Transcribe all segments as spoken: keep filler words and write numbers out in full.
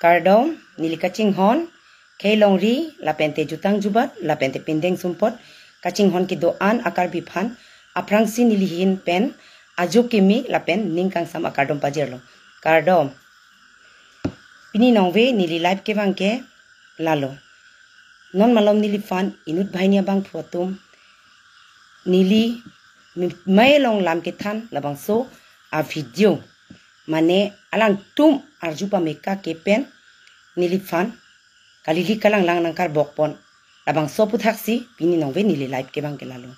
Kardom, neli kachinghon, khei longri, lapente jutang jubat, lapente pindeng sumpot, kachinghon kedo-an a-Karbi aphan, aphrangsi neli ahin pen, ajo kimi lapen ning kangsam akardom pajirlo. Kardom. Pini nongve neli live kevang ke lalo. Non malom neliphan inut banghini abangphu atum neli mi-, mei along lam kethan labangso a-video. Mane alangtum arju pameka ke pen neliphan kalili kalanglang nangkarbokpon. Labangso aphuthaksi pini nongve neli live kevang ke lalo.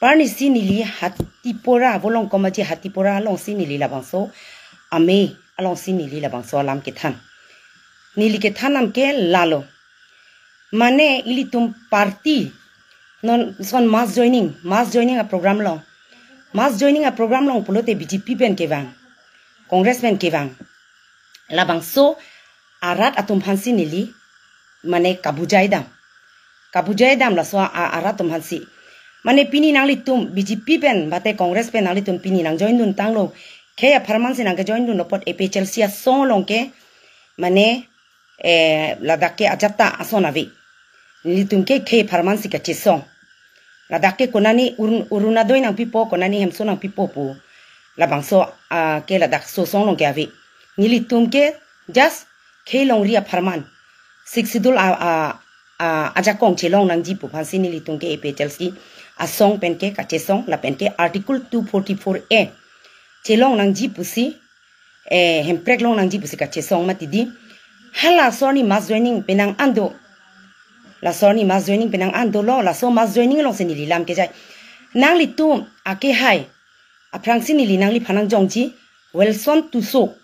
Arnisi neli Hatipora, Volongkom Aji Hatipora alongsi neli labangso amei alongsi neli labangso alam kethan. Neli kethan nam ke lalo. Mane ilitum party non son mass joining, mass joining a-program along. Mass joining a-program along pulote B J P pen kevang, Congress pen kevang. Labangso arat atum aphansi neli mane kabujai dam. Kabujai dam laso a, a, arat atum aphansi. Mane pini nanglitum B J P pen, mate Congress pen nanglitum pini nang join dun tanglo. Khei apharman si nangke join dunlo apot A P H L C asong along ke, mane, eh, ladak ke ajat ta ason ave. Nelitum ke khei apharman si kachesong. Ladak ke konani Arun-, Orunodoi nangpipo, konani Hemso nangpipo pu. Labangso, ah, ke ladak so asong along ke ave. Nelitum ke just khei longri apharman. Sixth Schedule a, a, a, ajakong chelong nangji pu aphansi nelitum ke A P H L C asong pen ke kachesong lapen ke Article two forty-four A chelong nangji pusi, eh, hemprek long nangji pusi kachesong mati di. Hala ason arni mass joining penang an do. Laso arni mass joining penang an dolo, laso mass joining alongsi neli lam kejai. Nanglitum akehai, aphrangsi neli nangliphan nangjongji, Wilson Tisso.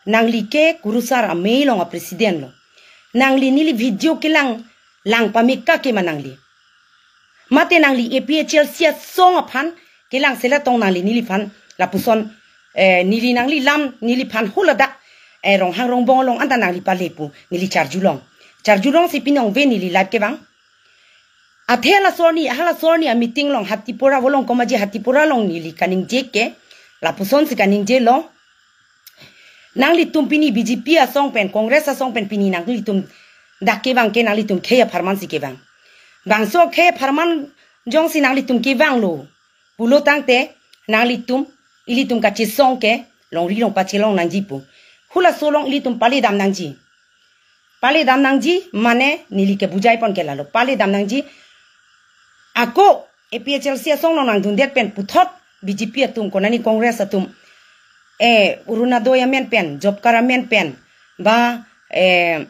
Nangli ke Kurusar amei along a-president lo. Nangli neli video kelang, lang pameka ke ma nangli. Mate nangli A P H L C asong aphan kelang selatong nangli neliphan lapuson, eh, neli nangli lam neliphan huladak, eh, Ronghang Rongbong along anta nangli pale pu neli charjulong. Charjulongsi pini nongve neli live kevang. Athe laso arni, hala ason arni a-meeting along Hatipora, Volongkom Aji Hatipora along neli kaningje ke, lapusonsi kaningjelo. Nanglitum pini B J P asong pen, Congress asong pen pini nanglitum dak kevang ke nanglitum khei apharman si kevang. Bangso khei apharman jongsi nanglitum kevanglo pulo tangte nanglitum, ilitum kachesong ke longri longpat chelong nangji pu. Hulaso along ilitum pale dam nangji. Pale dam nangji, mane neli kebujai pon ke lalo. Pale dam nangji. Ako A P H L C asong along nangdundet pen puthot B J P atum, konani Congress atum, eh, Orunodoi amen pen, job card amen pen, ba, eh,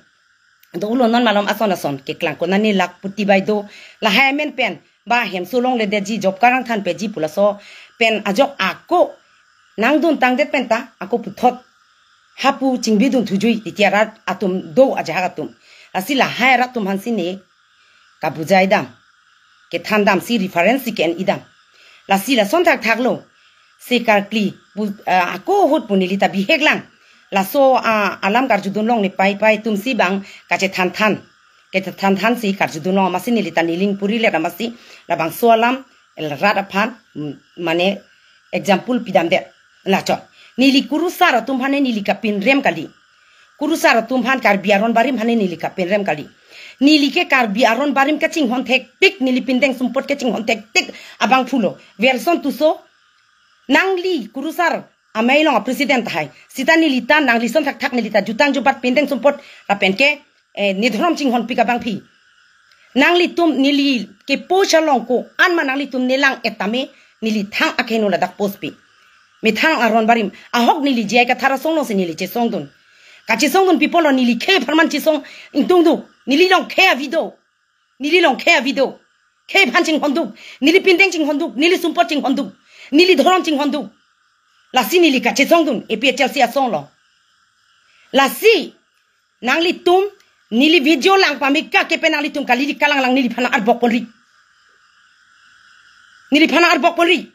do-ulo non malom ason ason keklang, konani Lakhpati Baideo, lahai amen pen, ba Hemso longledetji, job card nangthan peji pu laso pen ajok ako nangdun tangdet pen ta ako puthot hapu chingbidun thujui titi arat atum do, ajahak atum. Lasi lahai arat atum aphansi ne kabujai dam, kethan damsi reference si ke-en idam. Lasi lason thakthak lo. Si karkli pu, ah, ako ahut pu neli ta bihek lang. Laso, ah, alam karjudun long ne paipai atumsi bang kachethan than. Kachethan thansi karjudun long amatsi neli ta niling puri let amatsi labangso alam el rat aphan, mm, mane example pidamdet. Lachot. Neli Kurusar atum aphan neli kapinrem kali. Kurusar atum aphan, Karbi aron barim aphan neli kapinrem kali. Neli ke Karbi aron barim kachinghon thektik, neli pindeng sumpot kachinghon thektik abangphu lo. Wilson Tisso, nangli Kurusar amei along a-president tahai. Sita neli ta nangli son thakthak neli ta jutang jubat pindeng sumpot lapen ke, eh, ne dhorom chinghonpik abangpi. Nanglitum neli kepo chalong ko-an ma nanglitum nelang-et tame, neli thang akheno ladak post pi. Methang aron barim. Ahok neli J I Kathar asong alongsi neli chesongdun. Kachesongdun pi pulo, neli khei apharman chesong ingtungduk. Neli long khei avi do. Neli long khei avi do. Khei aphan chinghonduk. Neli pindeng chinghonduk. Neli sumpot chinghonduk. Neli dhorom chinghonduk. Lasi neli kachesongdun A P H L C asong along. Lasi nanglitum neli video lang pameka ke pen nanglitum kalili kalanglang neliphan arbok ponri. Neliphan arbok ponri.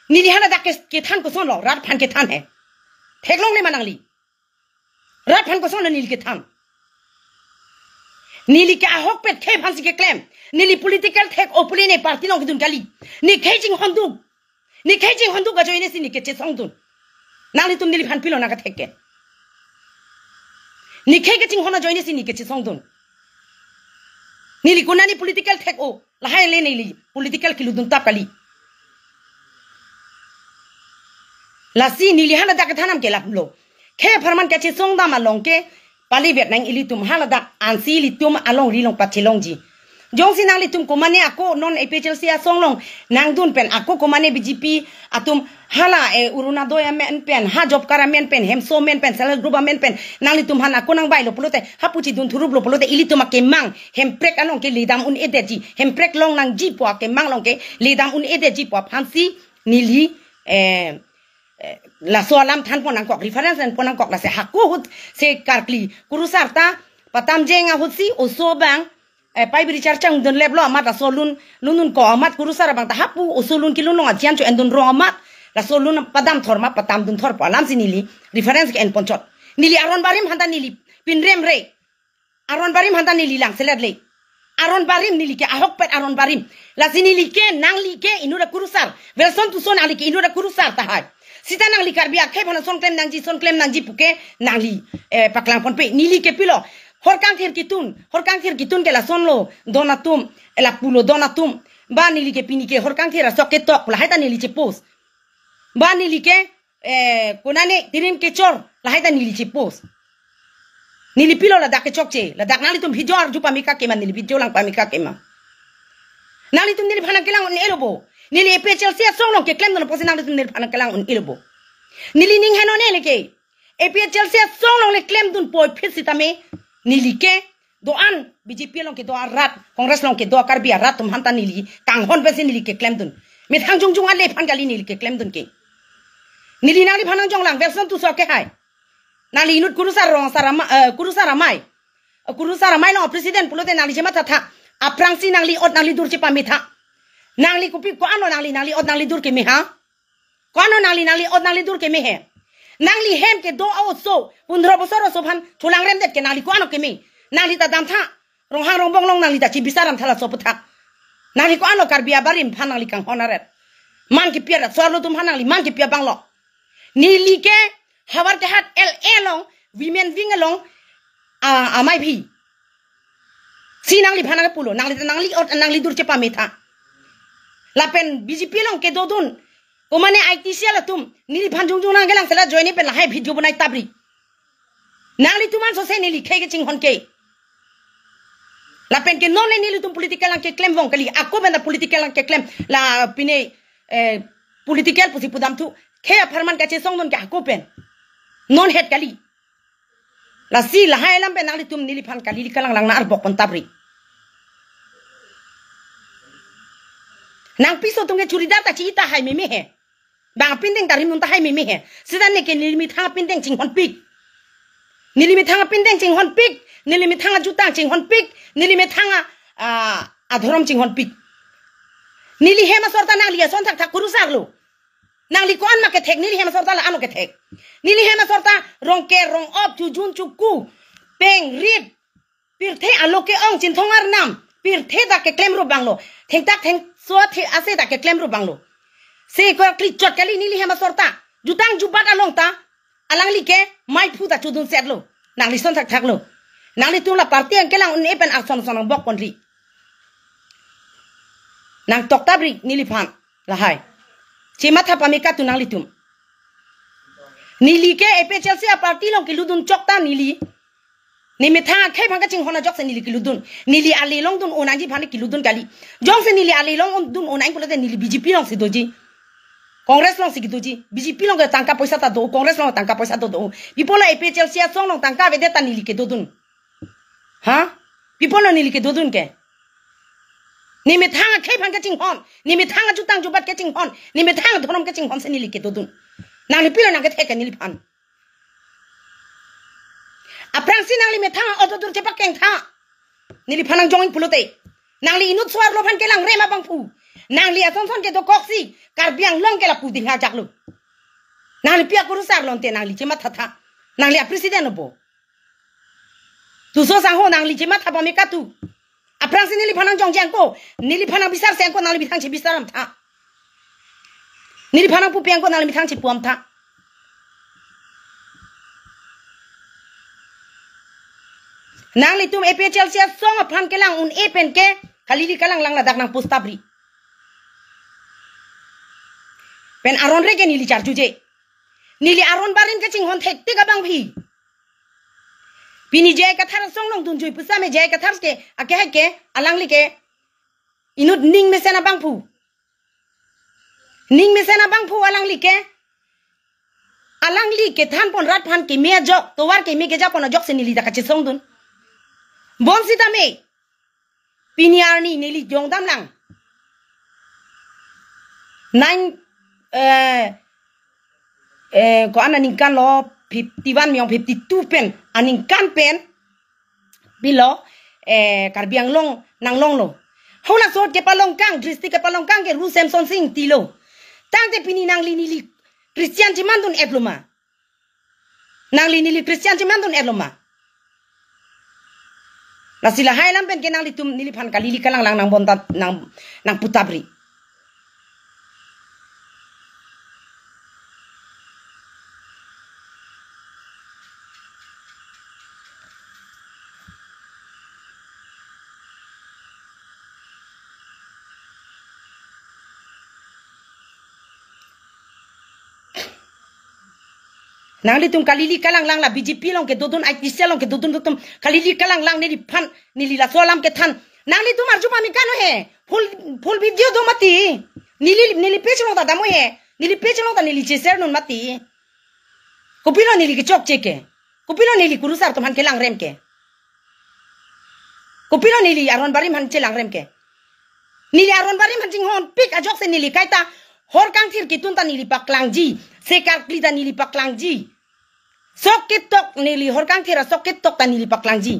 Neli haladak ke, kethan kosonlo, rat aphan kethan he. Theklongle ma nangli. Rat aphan kosonlo neli kethan. Neli ke ahokpet khei aphansi keklem. Neli political thek opule ne party along kedun kali. Ne khei chinghonduk. Ne khei chinghonduk ajoine si ne kechesongdun. Nanglitum neliphan pilo nangkathek ke. Neli khei kachinghon ajoine si neli kachesongdun. Neli konane political thek-o, lahai le neli political kelutdun tap kali. Lasi neli haladak kethanam ke lapulo. Khei apharman kachesongdam along ke pali vet nang ilitum haladak ansi ilitum alongri along pachelongji. Jongsi nanglitum komane ako non A P H L C asong along nangdun pen ako komane B J P atum hala, eh, Orunodoi amen pen, ha job card amen pen, hemso amen pen, self help group amen pen, nanglitum aphan ako nangbailo pulote, hapu chidun thuruplo pulote, ilitum akemang Hemprek along ke ledam un-edetji, Hemprek longnangji pu akemang along ke ledam un-edetji pu aphansi neli, eh, eh, laso alam thanpon nangkok, reference thanpon nangkok. Lasi hako ahut si karkli kurusar ta patamjeng ahutsi oso abang, eh, paibi richar changdun leplo amat laso lun, lun dunko amat kurusar abang ta hapu oso lun kelun along ajian cho-endun rong amat laso lun padam thor ma patamdun thor pu alamsi neli reference ke-enpon chot. Neli aron barim aphanta neli pinrem re. Aron barim aphanta neli langselet le. Aron barim neli ke ahokpet aron barim. Lasi neli ke nangli ke inut akurusar. Welson Tisso nangli ke inut akurusar tahai. Seta nangli Karbi akhei aphan ason klem nangji, son klem nangji puke nangli, eh, paklangponpe. Neli ke pilo. Horkangthir kitun, horkangthir kitun ke lasonlo don atum, eh, lapulo don atum. Ba neli ke pini ke horkangthir asok ketok lahai ta neli che-post. Ba neli ke, eh, konane tirim kechor lahai ta neli che-post. Neli pilo ladak kechokche, ladak nanglitum video arju pameka kema, neli video lang pameka kema. Nanglitum neliphan nangkelang un-elo bo. Neli A P H L C asong along keklemdun apotsi nanglitum neliphan nangkelang un-elo bo. Neli ning henone le ke. A P H L C asong along le klemdun puvoiphit sitame neli ke do-an B J P along kedo arat, Congress along kedo Karbi arat atum aphanta neli kanghon pensi neli keklemdun. Methang jongjong ale aphan kali neli keklemdun ke. Neli nangliphan nangjonglang, Welson Tisso ke hai. Nangli inut kurusar rong sar ama-, eh, kurusar amei. Eh, kurusar amei along president pulote nangli chemathatha. Aphrangsi nangli ot nangli dur chepametha. Nangli kopi ko-anlo nangli, nangli ot nangli dur keme ha? Ko-anlo nangli, nangli ot nangli dur keme he? Nangli hem kedo a-oso, pundro bosor oso aphan cholangremdet ke nangli ko-anlo keme? Nangli ta damtha. Ronghang Rongbong along nangli ta chibisar damtha laso aputhak. Nangli ko-anlo Karbi abarim aphan nangli kanghon aret? Man kepi arat, so-arlo atum aphan nangli man kepi abanglo? Neli ke Howraghat L A along, women wing along, ah, amei aphi. Si nangliphan nangpulo, nangli, nangli ot, nangli dur chepametha. Lapen B J P along kedodun, komane I T cell atum, neliphan jongjong nangkelang sela join pen lahai video bonai tapri. Nanglitum ansose neli khei kachinghon ke. Lapen ke non le nelitum political lang keklem vong kali. Ako pen ta political lang keklem. La pine, eh, political pusi pudamthu. Khei apharman kachesongdun ke ako pen. Non het kali. Lasi lahai alam pen nanglitum neliphan kali li kalang lang na arbok pon tapri. Nangpiso atum ke churidar ta chi-i tahai meme he. Bang pindeng ta rimun tahai meme he. Seta neke neli methang pindeng chinghonpik. Neli methang pindeng chinghonpik. Neli methang ajutang chinghonpik. Neli methang a, a, adhorom chinghonpik. Neli hem asor ta nangli ason thakthak kurusarlo. Nangli ko-an ma kethek, neli hem asor ta la-anlo kethek. Neli hem asor ta rong ke, rong op, chujun, chuku, peng, rit, pirthe alo ke-ong, Chinthong Arnam, pirthe ta keklem rup abanglo. Thengtak thengso athe ase ta keklem rup abanglo. Se ko kli chot kali neli hem asor ta. Jutang jubat along ta. Alangli ke maiphu ta chudun setlo. Nangli son thakthaklo. Nanglitum la party nangkelang un-e pen ason son nangbok ponri. Nangtok tapri neliphan. Lahai. Chematha pameka tu nanglitum. Neli ke A P H L C a-party along kelutdun chok ta neli. Ne methang akhei aphan kachinghon ajoksi neli kelutdun. Neli ale along dun-o nangji aphan kelutdun kali. Jongsi neli ale along dun-o nang pulote neli B J P alongsi doji. Congress alongsi kedoji. B J P along ke tangka poisa ta do, Congress along tangka poisa ta do. Pi apotlo A P H L C asong along tangka avedet ta neli kedodun? Ha? Pi apotlo neli kedodun ke? Ne methang akhei aphan kachinghon, ne methang ajutang jubat kachinghon, ne methang adhorom kachinghon si neli kedodun. Nangli pilo nangkethek ke neliphan? Aphrangsi nangli methang a-oto dur chepakeng tha. Neliphan nangjong-ik pulote. Nangli inut so-arlo aphan kelangrem abangphu. Nangli ason son kedokoksi Karbi Anglong ke lapu ding hajaklo. Nangli pi akurusarlo ante nangli chemathatha. Nangli a-president obo. Tisso sangho nangli chematha pameka tu. Aphrangsi neliphan nangjongji angko, neliphan nangbisarse angko nangli methang chebisar damtha. Neliphan nangpupe angko nangli methang chepu damtha. Nanglitum A P H L C asong aphan kelang un-e pen ke, kalili kalanglang ladak nangpustabri. Pen aron re ke neli charjuje. Neli aron barim kachinghon thektik abang phi. Pini J I Kathar asong nangdunjui pusitame J I Kathar ke, ake hai ke, alangli ke, inut ning mesen abangphu. Ning mesen abangphu alangli ke. Alangli kethanpon rat aphan keme ajok, tovar keme kejapon ajoksi neli ta kachesongdun. Bonsitame. Pini arni neli jongdamlang. Nine, eh, eh, ko-an aningkan lo, fifty-one miyong fifty-two pen, aningkan pen, pilo, eh, Karbi Anglong nanglonglo. Halaso ahut kepalongkang, district kepalongkang ke Ru Semson Sing Ingti lo. Tangte pini nangli neli Christian chemandun-etlo ma? Nangli neli Christian chemandun-etlo ma? Lasi lahai alam pen ke nanglitum neliphan kalili kalanglang nangbonta nang, nangputabri. Nanglitum kalili kalanglang la B J P along kedodun, I T C along kedodun atum kalili kalanglang neliphan, neli laso alam kethan. Nanglitum arju pame kan he. Full, full video do mati. Neli, neli page along ta damnon he. Neli page along ta neli che-share non mati. Kopilo neli kechokche ke? Kopilo neli kurusar atum aphan kelangrem ke? Kopilo neli aron barim aphan chelangrem ke? Neli aron barim aphan chinghonpik ajoksi neli kaita hor kangthir ketun ta neli paklangji, sekar kli ta neli paklangji. Sok ketok neli hor kangthir asok ketok ta neli paklangji.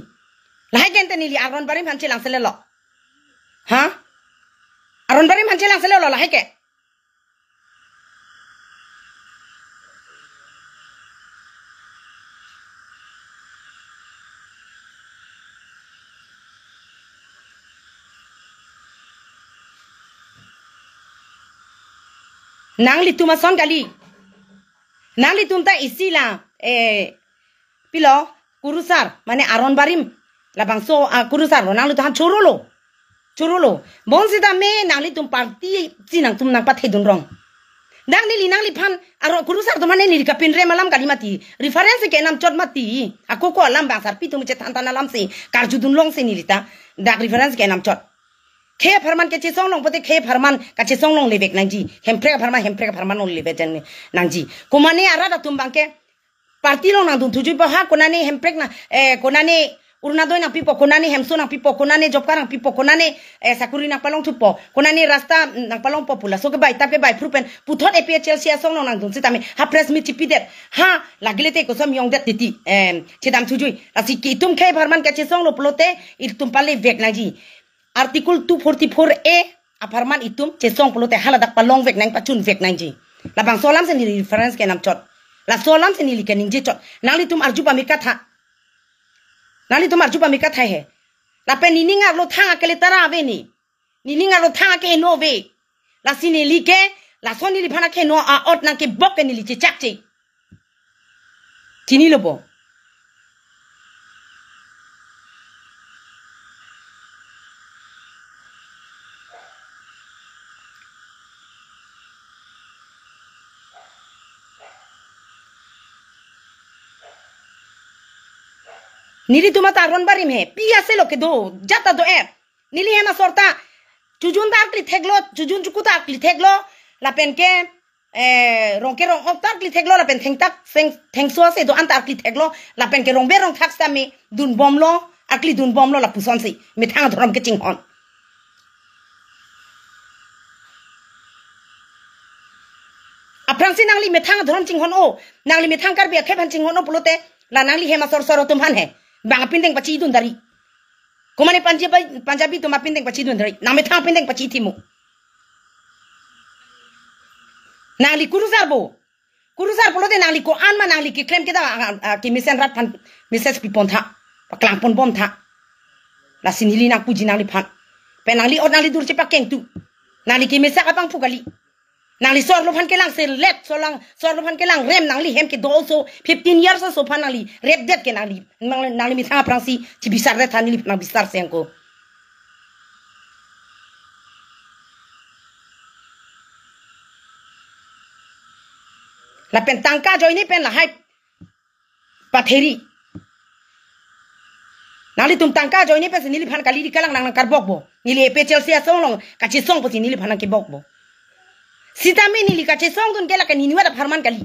Lahai ke ante neli aron barim aphan chelangselelo. Ha? Aron barim aphan chelangselelo lahai ke. Nanglitum ason kali. Nanglitum ta isi la, eh, pilo, kurusar, mane aron barim. Labangso, ah, kurusar lo, nanglitum aphan chorolo. Chorolo. Bonsitame nanglitum party si nangtum nangpathedun rong. Dak neli nangliphan, aron kurusar atum aphan neli kapinrem alam kali mati. Reference kenamchot mati. Ako ko alam bang sarpi atum chethan than alamsi karjudun longsi neli ta. Dak reference kenamchot. Khei apharman kachesong long pote khei apharman kachesong longlevek nangji. Hemprek apharman, hemprek apharman longlevek nangji. Komane arat atum abang ke party along nangdun thujuipo ha, konane hemprek na, eh, konane Orunodoi nangpipo, konane hemso nangpipo, konane job card nangpipo, konane, eh, sakuri nangpalongthupo, konane rasta nangpalongpo pu laso kebai tap kebai phru pen puthot A P H L C asong along nangdun sitame ha press meet chipidet, ha lagile te kosom yongdet titi, eh, chedam thujui. Lasi ke itum khei apharman kachesong lo pulote itum palevek nangji. Article two forty-four A apharman itum chesong pulote haladak palongvek nang, pachunvek nangji. Labangso alamsi neli reference kenamchot. Laso alamsi neli keningjechot. Nanglitum arju pame katha. Nanglitum arju pame katha he. Lapen nening arlo thang akele tara ave ni. Nening arlo thang akeheno ave. Lasi neli ke, laso neliphan akeheno a-ot nangkebok ke neli chechakche. Chinilo bo. Nelitum ata aron barim he. Pi aselo kedo, jat ta do-et. Neli hem asor ta. Chojun ta arkli theklo, chojun chuku ta arkli theklo. Lapen ke, eh, rong kerong-ok ta arkli theklo, lapen thengtak, theng, thengso ase do-an ta arkli theklo, lapen ke rongber rongthak sitame dunbomlo, arkli dunbomlo lapusonsi, methang adhorom kachinghon. Aphrangsi nangli methang adhorom chinghon-o, nangli methang Karbi akhei aphan chinghon-o pulote, la nangli hem asor sor atum aphan he, bang apindeng pachidun dari. Komane Punjabi, Punjabi atum apindeng pachidun dari. Nang methang apindeng pachithimu. Nangli kurusar bo. Kurusar pulote nangli ko-an ma nangli keklem kita, ah, ah, kemesen rat aphan message pipontha. Paklangponbomtha. Lasi neli nangpuji nangliphan. Pen nangli ot nangli dur chepakengtu. Nangli kemesak abangphu kali. Nangli so-arlo aphan kelang selet, so lang, so-arlo aphan kelang rem, nangli hem kedo aso fifteen years aso aphan nangli repdet ke nangli, nang, nangli methang aphrangsi chibisardet tha, neliphan nang bisar sengko. Lapen tangka ajoine pen lahai patheri. Nanglitum tangka ajoine pensi neliphan kali di kalang nang nangkarbokpo. Neli A P H L C asong along kachesong pusi neliphan nangkebokpo. Sitame neli kachesongdun ke lake niniwat apharman kali.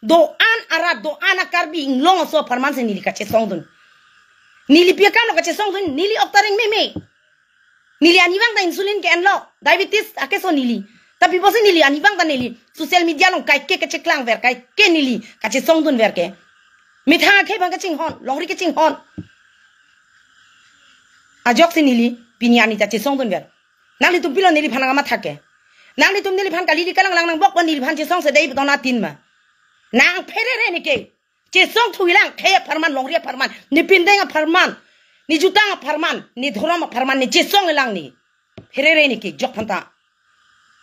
Do-an arat, do-an a-Karbi Anglong aso apharman si neli kachesongdun. Neli pi akamlo kachesongdun, neli ok ta reng meme. Neli arnivang ta insulin ke-enlo, diabetes akeso neli. Tapi pusi neli arnivang ta neli social media along kaike kacheklangver, kaike neli kachesongdunver ke. Methang akhei abang kachinghon, longri kachinghon. Ajoksi neli pini arni ta chesongdunver. Nanglitum pilo neliphan nangkamatha ke? Nanglitum neliphan kali di kalang lang nangbokpo, neliphan chesongse dei beton atin ma. Nang pherere ne ke. Chesong thuilang, khei apharman, longri apharman, ne pindeng apharman, ne jutang apharman, ne dhorom apharman, ne chesong elang ne. Pherere ne ke jok phanta.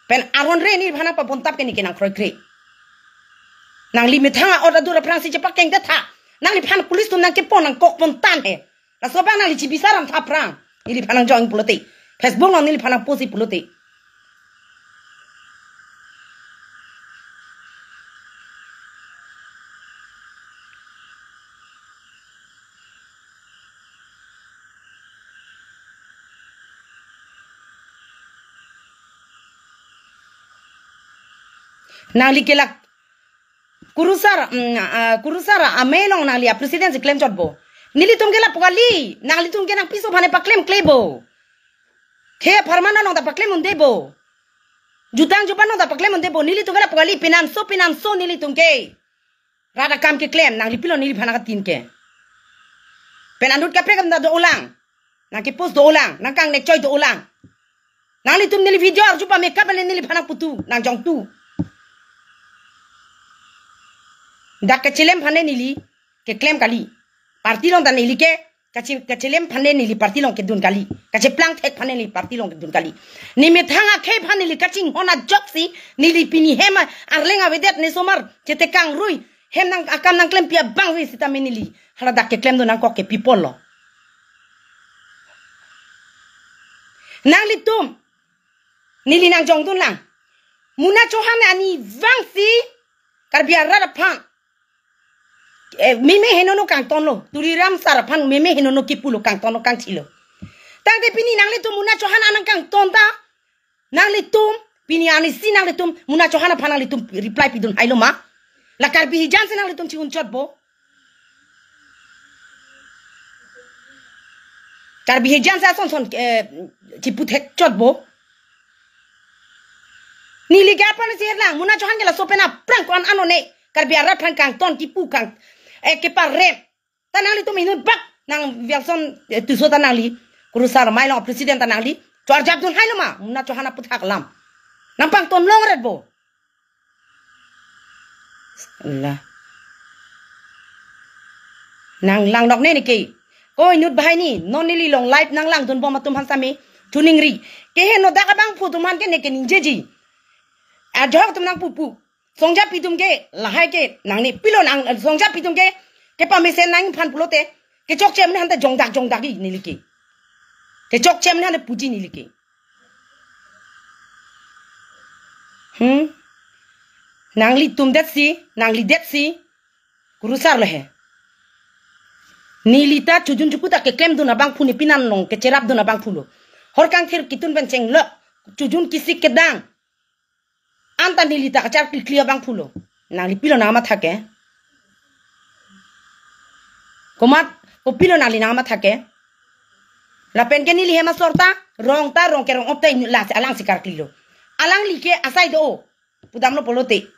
Pen aron re neliphan nangpabontap ke ne ke nangkroikre. Nangli methang a-order dur aphrangsi chepakengdet tha. Nangliphan police atum nangkepon nangkokpon tan he. Laso abang nangli chibisar amtha aphrang. Neliphan nangjong pulote. Facebook along neliphan nangpost pulote. Nangli kelak kurusar, mm, ah, kurusar amei along nangli a-president si klemchotpo. Nelitum ke lapu kali, nanglitum ke nangpiso aphan paklem klebo. Khei apharman along ta paklem undebo. Jutang juban along ta paklem undebo. Nelitum ke lapu kali, pinanso, pinanso nelitum ke. Rat akam keklem, nangli pilo neliphan nangkatin ke. Pen anut kaprek atum ta do-olang. Nangkepost do-olang, nangkangnek choi do-olang. Nanglitum neli video arju pame kap le neliphan nangputu, nangjongtu. Dak kachelem aphan neli keklem kali. Party along ta neli ke, kache-, kachelem aphan neli party along kedun kali. Kacheplang thek aphan neli party along kedun kali. Ne methang akhei aphan neli kachinghon ajoksi, neli pini hem arleng avedet ne osomar, chetekang rui, hem nang akam nangklempi abang rui sitame neli. Hala dak keklemdun nangkok ke people lo. Nanglitum, neli nangjongdun lang. Muna Chauhan arnivang si Karbi arat aphan, eh, meme henono kangtonlo. Tuliram sar aphan meme henono kipulo, kangtonlo, kangchilo. Tangte pini nanglitum Muna Chauhan an nangkangton ta, nanglitum, pini arni si nanglitum Muna Chauhan aphan nanglitum reply pidun hailo ma? La Karbi hijan si nanglitum chi-unchotpo. Karbi hijan si ason son, eh, chiputhekchotpo. Neli ke aphan si lang, Muna Chauhan ke laso pen aphrang ko-an ano ne Karbi arat aphan kangton kipu kang, eh, keparem. Ta nanglitum inut bak nang Wilson, eh, Tisso ta nangli, kurusar amei along president ta nangli cho-arjapdun hailo ma, Muna Chauhan aputhak alam. Nangpangton longretpo. Allah. Nang langnok ne ne ke. Ko inut banghini, non neli along live nanglangdun bom atum aphan sitame, choningri. Keheno dak abangphu atum aphan ke ne ke ningjeji. Ajok atum nangpupu. Songjapi atum ke, lahai ke, nang ne pilo nang, songjapi atum ke, kepamesen nangphan pulote, kechokche amonit aphan ta jongdak jongdak-i neli ke. Kechokche amonit aphan ta puji neli ke. Hmm? Nanglitum detsi, nangli detsi, kurusar lo he. Neli ta chojun chuku ta keklemdun abangphu ne pinan along, kecherapdun abangphu lo. Hor kangthir kitun pen chenglo, chojun kisik kedang. Anta neli ta kacharklikli abangphu lo. Nangli pilo nangmatha ke? Komat, kopilo nangli nangmatha ke? Lapen ke neli hem asor ta, rong ta, rong ke rong-op ta, lasi alangsi karklilo. Alangli ke asai do-o. Pudamlo pulote.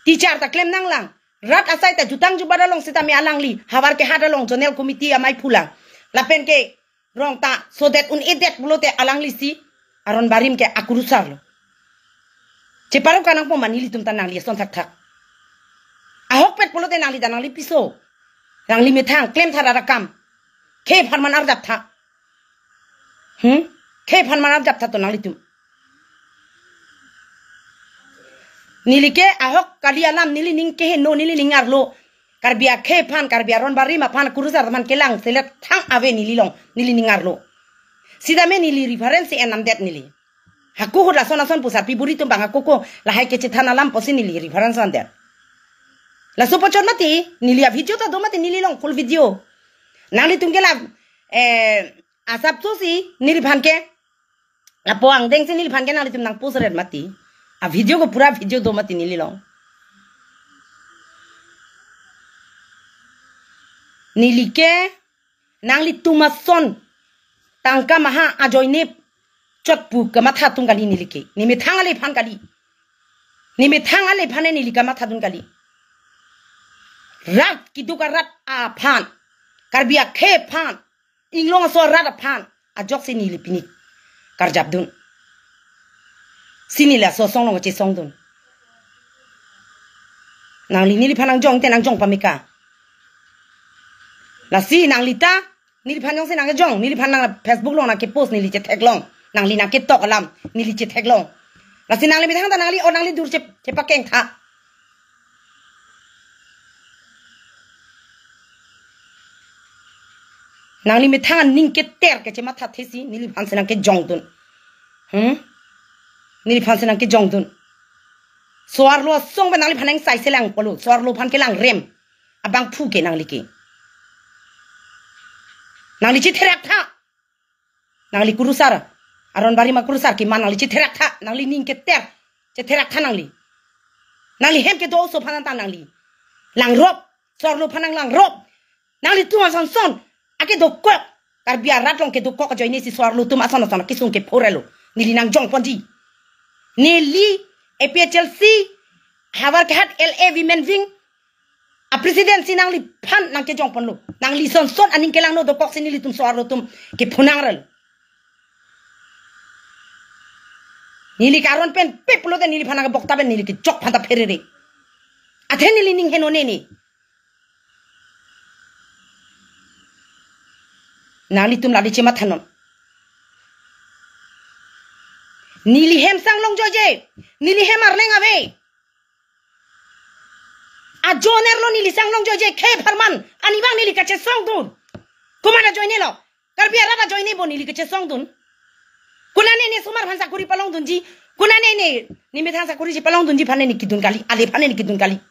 Teacher ta klem nanglang. Rat asai ta jutang jubat along sitame alangli. Havar ke hat along zonal committee amei phulang. Lapen ke rong ta sodet un-edet pulote alangli si aron barim ke akurusar lo. Cheparo kanang po ma nelitum ta nangli ason thakthak. Ahokpet pulote nangli ta nangli piso. Nangli methang klemtha rat akam. Khei apharman arjaptha. Hmm? Khei apharman arjaptha to nanglitum. Neli ke ahok kali alam neli ning keheno, neli ning arlo. Karbi akhei aphan, Karbi aron barim aphan, kurusar aphan kelang selet thang ave neli along, neli ning arlo. Sitame neli reference enam det neli. Hako ahut lason ason pusar pi buri atum abang hako ako lahai kechethan alam pusi neli reference enam det. Laso pachot mati, neli a-video ta do mati neli along full video. Nanglitum ke la, eh, asap tu si neliphan ke. Lapu angdeng si neliphan ke nanglitum nang post ret mati. A-video ko pura video do mati neli along. Neli ke nanglitum ason tangka maha ajoine chot pu kamatha atum kali neli ke. Ne methang ale aphan kali. Ne methang ale aphan neli kamatha atum kali. Rat keduk arat aphan. Karbi akhei aphan. Inglong aso arat aphan. Ajoksi neli pini karjap dun. Si neli laso asong along kachesong dun. Nangli neliphan nangjong te nangjong pameka. Lasi nangli ta, neliphan jongsi nangkejong, neliphan nang Facebook along nangkepost neli chetheklong. Nangli nangketok alam, neli chetheklong. Lasi nangli methang ta nangli or nangli dur che, chepakeng tha. Nangli methang aning keter kechematha thesi, neliphan si nangkejong dun. Hmm? Neliphan si nangkejong dun. So-arlo asong pen nangliphan angsai selang polo. So-arlo aphan kelang rem. Abangphu ke nangli ke. Nangli chetherak tha. Nangli kurusar. Aron barim akurusar keman nangli chetherak tha. Nangli ning keter. Chetherak tha nangli. Nangli hem kedo oso aphan ta nangli langrop. So-arlo aphan nang langrop. Nanglitum ason son. Akedokok. Karbi arat along kedokok ajoine si so-arlo atum ason ason kesung kephorelo. Neli nangjong ponji. Neli A P H L C Howraghat L A Women Wing a-president si nangliphan nangkejong ponlo. Nangli son son aning kelangno dokok si nelitum so-arlo atum kephonang rel. Neli ke aron pen pep pulote neliphan nangkebok ta pen neli kejok aphan ta pherere. Athe neli ning heno ne ne. Nanglitum ladi chemathanon. Neli hem sang longjoije. Neli hem arleng ave. Ajoiner lo neli sang longjoije khei apharman. Ani abang neli kachesong dun. Komat ajoine lo. Karbi arat ajoine bo neli kachesong dun. Konane ne osomar aphan sakori palong dunji. Konane ne, ne methang sakoriji palong dunji aphan ne kedun kali. Ale aphan ne kedun kali.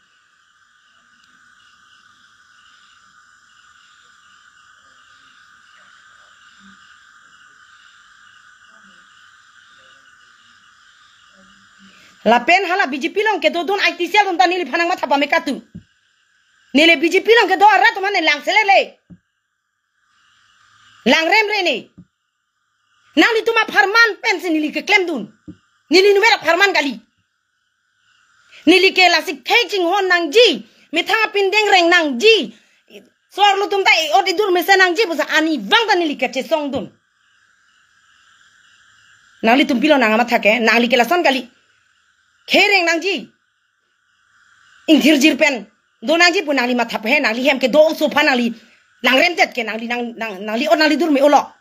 Lapen hala B J P along kedo dun I T cell atum ta neliphan nangmatha pameka tu. Neli B J P along kedo arat atum aphan ne lang selele. Langrem re ne. Nanglitum apharman pensi neli keklem dun. Neli number apharman kali. Neli ke lasi khei chinghon nangji. Methang apindeng reng nangji. So-arlo atum ta e-ot edur mesen nangji pusi ani abang ta neli kachesong dun. Nanglitum pilo nangkamatha ke, nangli ke lason kali. Khei reng nangji. Ingthirjir pen do nangji pu nangli matha pehe, nangli hem kedo oso aphan nangli langrem tet ke nangli nang, nang, nangli or nangli dur me-olo.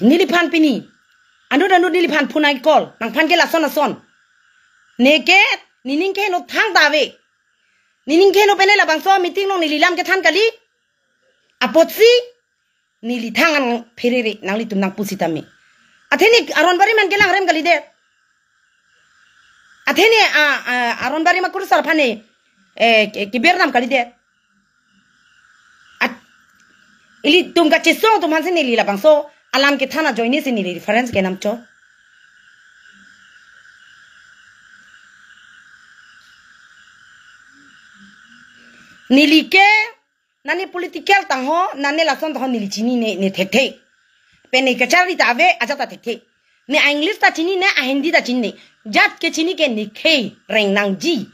Neliphan pini. Anut anut neliphan phone nangkecall. Nangphan ke lason ason. Ne ke, nening keheno thangta ave. Nening keheno pen ne labangso meeting along neli lam kethan kali. Apotsi neli thang an pherere nanglitum nangpu sitame. Athe ne aron barim an kelangrem kalidet. Athe ne a, a, aron barim akurusar aphan ne, eh, ke, keber nam kalidet. At, ilitum kachesong atum aphansi neli labangso alam kethan ajoine si neli reference kenam cho. Neli ke, nane political tangho, nane lason tangho neli chinine, ne thekthe. Pen ne kacharli ta ave, ajat ta thekthe. Ne a-English ta chinine, a-Hindi ta chinine. Jat kechini ke ne khei reng nangji.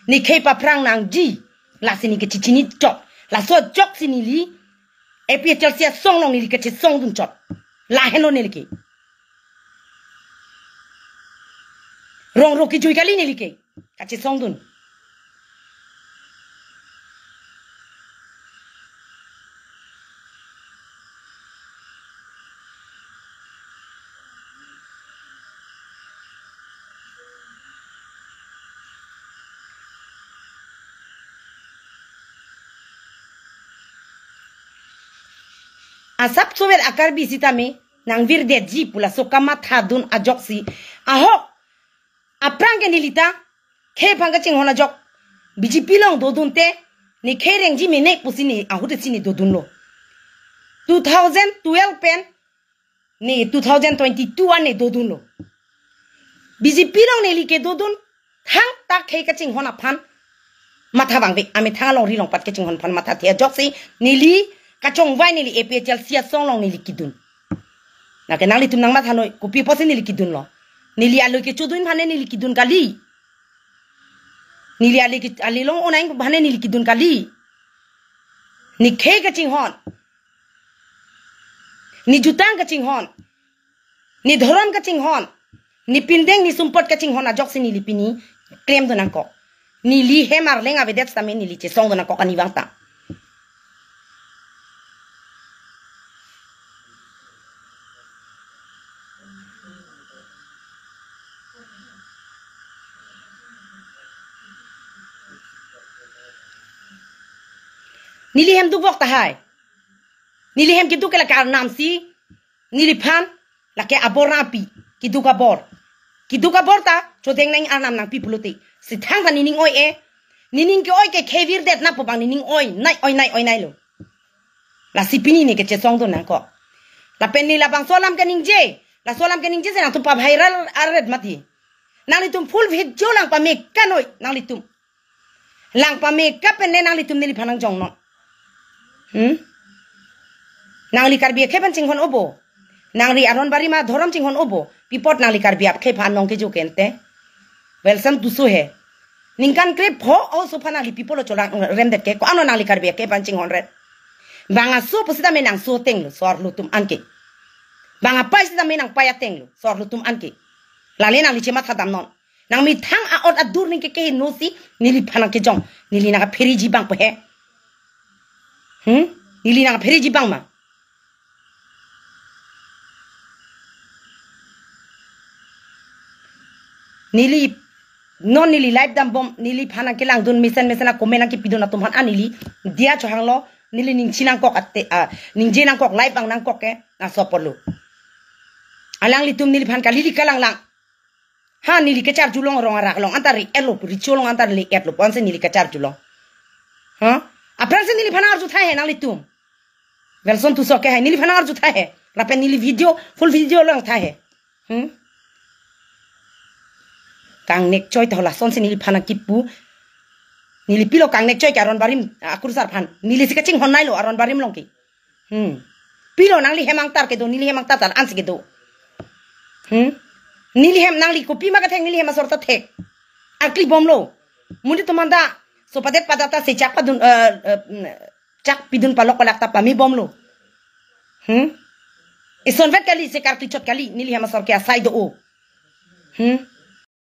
Ne khei paphrang nangji. Lasi ne kechechini chot. Laso ajoksi neli A P H L C asong along neli kachesong dun chot. Lahenlo neli ke. Rong ro kejui kali neli ke. Kachesong dun. Asap sovet a-Karbi sitame nangvirdetji pu laso kamatha dun ajoksi, ahok aphrang ke neli ta khei aphan kachinghon ajok B J P along dodunte, ne khei rengji mene pusi ne ahut si ne dodunlo. Two thousand twelve pen ne two thousand twenty-two an ne dodunlo. B J P along neli kedodun thangta khei kachinghon aphan matha vangve, amethang alongri along pat kachinghon aphan mathathe ajoksi neli kachongvai, neli A P H L C asong along neli kedun. Lake nanglitum nangmathanoi, kopi apotsi neli kedunlo? Neli aloi kechodun aphan ne neli kedun kali. Neli ale ke, ale along onang aphan ne neli kedun kali. Ne khei kachinghon, ne jutang kachinghon, ne dhorom kachinghon, ne pindeng ne sumpot kachinghon ajoksi neli pini klemdun nangkok. Neli hem arleng avedet sitame neli chesongdun nangkok ani vangta. Neli hem dukvok tahai. Neli hem keduk ke lake arnam si neliphan lake abor nangpi, keduk abor. Keduk abor ta chodeng nang arnam nangpi pulote, si thangta nening oi-e. Nening ke-oi ke khei virdet nangpo abang nening oi nai, oi nai, oi nailo. Lasi pini ne kechesongdun nangkok. Lapen ne labangso alam keningje, laso alam keningje si nangtum pa-viral aret mati. Nanglitum full video lang pame kanoi nanglitum. Lang pame ka pen ne nanglitum neliphan nangjongnon. Hmm? Nangli Karbi akhei aphan chinghon-o bo? Nangli aron barim adhorom chinghon-o bo? Pi apot nangli Karbi akhei aphan nong kejo ke ante? Welson Tisso he. Ningkan krepho oso aphan nangli pi apotlo cholang remdet ke? Ko-an lo nangli Karbi akhei aphan chinghonret? Bang aso pusitame nangso atenglo, so-arlo atum anke. Bang apei sitame nangpei atenglo, so-arlo atum anke. Lale nangli chematha damnon. Nangmethang a-ot adur ning ke keheno si neliphan nangkejong. Neli nangkapheriji abang pu he. Hmm? Neli nangkapheriji abang ma? Neli non neli live dambom, neliphan nangkelangdun mesen mesen a-comment nangkepidun atum aphan, ah, neli diya chohanglo, neli ningje nangkok ate, ah, ningje nangkok, live abang nangkok ke, ah, so apotlo. Alanglitum neliphan kalili kalanglang. Ha, neli kacharjulong rong arak along anta ri-etlo, richo along anta ri-etlo, pu ansi neli kacharjulong. Ha? Aphrangsi neliphan arju tahai he nanglitum. Welson Tisso ke hai, neliphan arju tahai he. Lapen neli video, full video lang tahai he. Hmm? Kangnek choi ta lasonsi neliphan nangkipu. Neli pilo kangnek choi ke aron barim, ah, akursar aphan? Neli si kachinghon nailo aron barim along ke. Hmm. Pilo nangli hem angtar kedo, neli hem angtar tal ansi kedo. Hmm. Neli hem, nangli kopima kethek, neli hem asor ta thek. Arkli bomlo. Monit atum anta sopadet padat ta sechak padun, eh, eh, mm, chak pidun palok palak ta pame bomlo. Hmm. Isonvet kali, se karkli chot kali, neli hem asor ke asai do-o. Hmm.